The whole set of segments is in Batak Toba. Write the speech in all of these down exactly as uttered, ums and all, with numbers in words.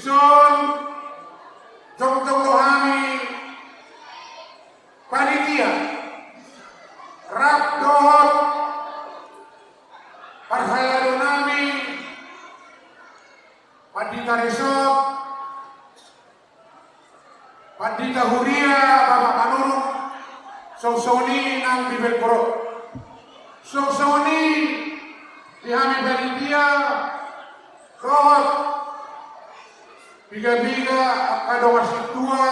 Songon jongjong do hami panitia rap dohot parhalado nami, pandita resort, pandita huria, bapak panurung, songon i nang di Belgorod, songon i di hami panitia, dohot piga-piga angka dongan sintua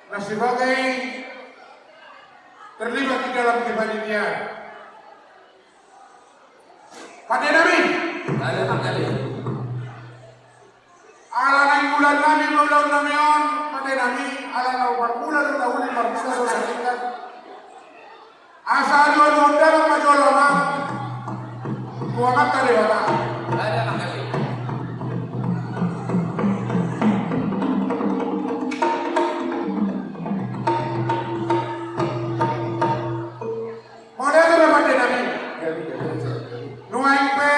na sebagai terlibat di dalam kepanitiaan. Pande nami. Pande nami. Ala naeng ulaon nami, ulaon nami on, pande nami, ala na marmula do na uli, marmula do na ringgas. Asa alualuhon damang ma jolo ma tu Amanta Debata. Mauliate ma pande nami. Nuaeng pe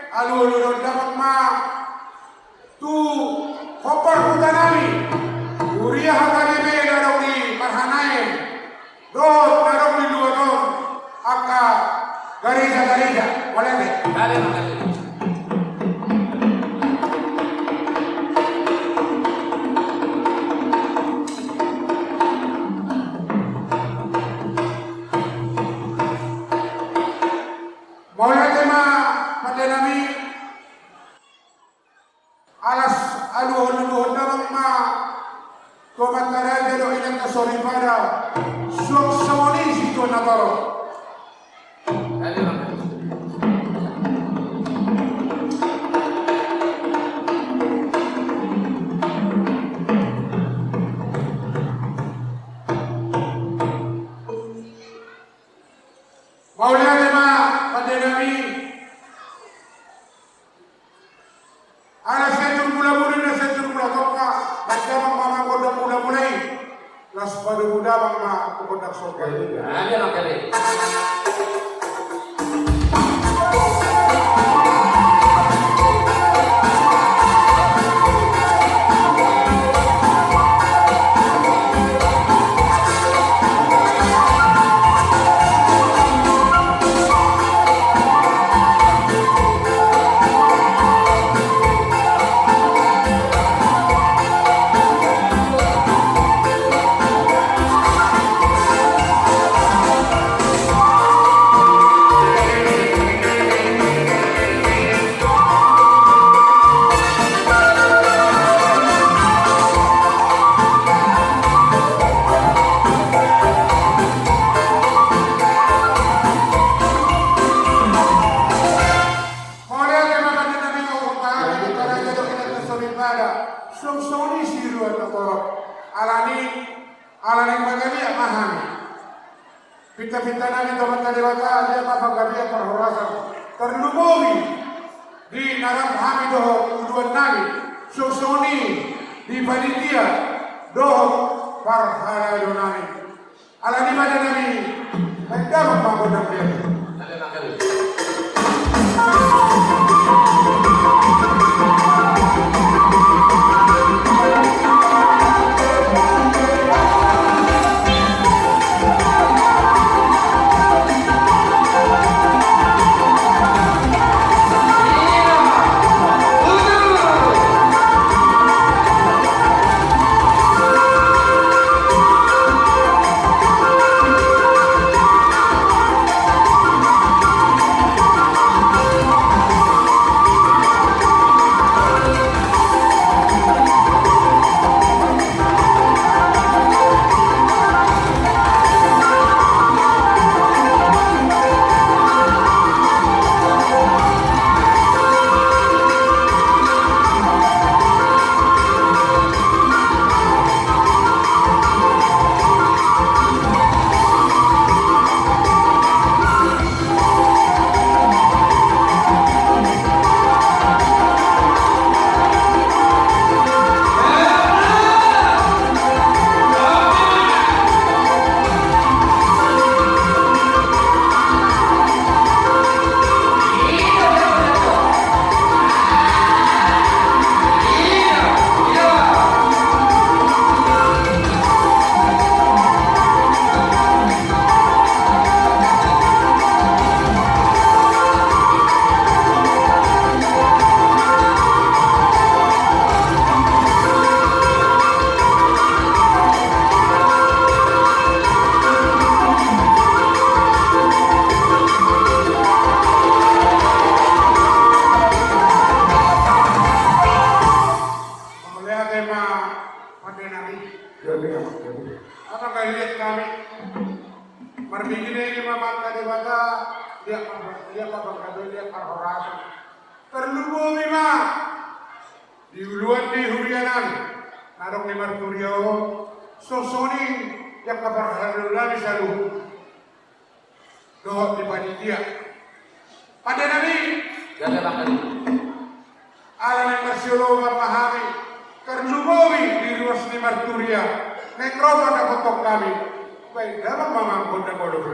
alualuhon damang ma tu hombar huta nami, huria H K B P na adong di Parhanaen dohot na adong di luat on, angka gareja-gareja. Mauliate. Mauliate ma pande nami. Ala alualuhon damang ma tu amanta raja dohot inanta soripada, suang songon i situan na torop. Mauliate ma pande nami. Ala sai tung mula-mula, na sai tung mula tongka, baen damang ma gondang mula-mula i. Laos padomu damang ma tu gondang somba i. Mauliate ma pande nami, mauliate ma pande nami. Songon i situan na torop. Alani, alani mangaliat ma hami. Pinta-pinta nami tu amanta Debata, liat ma panggabean parhorasan, tarlumobi di na rap hami dohot uluan nami, songon i di panitia dohot parhalado nami. Alani pande nami, baen damang ma gondang biar. Tarlumobi ma di uluan ni huria nami na adong di Marturia on, songon i angka parhalado nami saluhut dohot di panitia. Pande nami. Ala naeng marsioloan ma hami, tarlumobi di ruas ni Marturia, naeng ro ma dapothon hami. Baik, damang ma mangkon na bolon.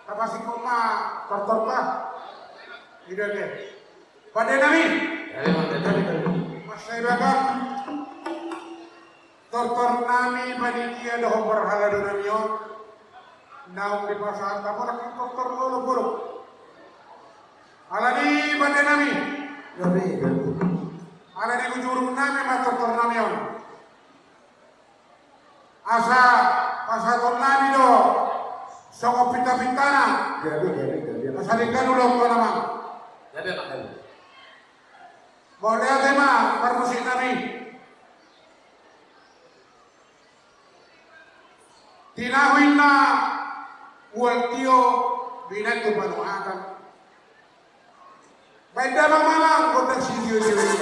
Tapasingkop ma tortorta. Ida ke. Pande nami. Mansai bagak. Tortor nami panitia dohot parhalado nami on. Naung dipasahat hamu nangkin tortor bolok-bolok. Alani pande nami. Alani bujurung nami ma tortor nami on. Asa pasahaton nami do songon pinta-pintana. Asa denggan ulaonta amang. Mauliate ma parmusik nami. Tinahu inna mual tio binahen tu panuhatan. Baen damang ma gondang sitio-tio i.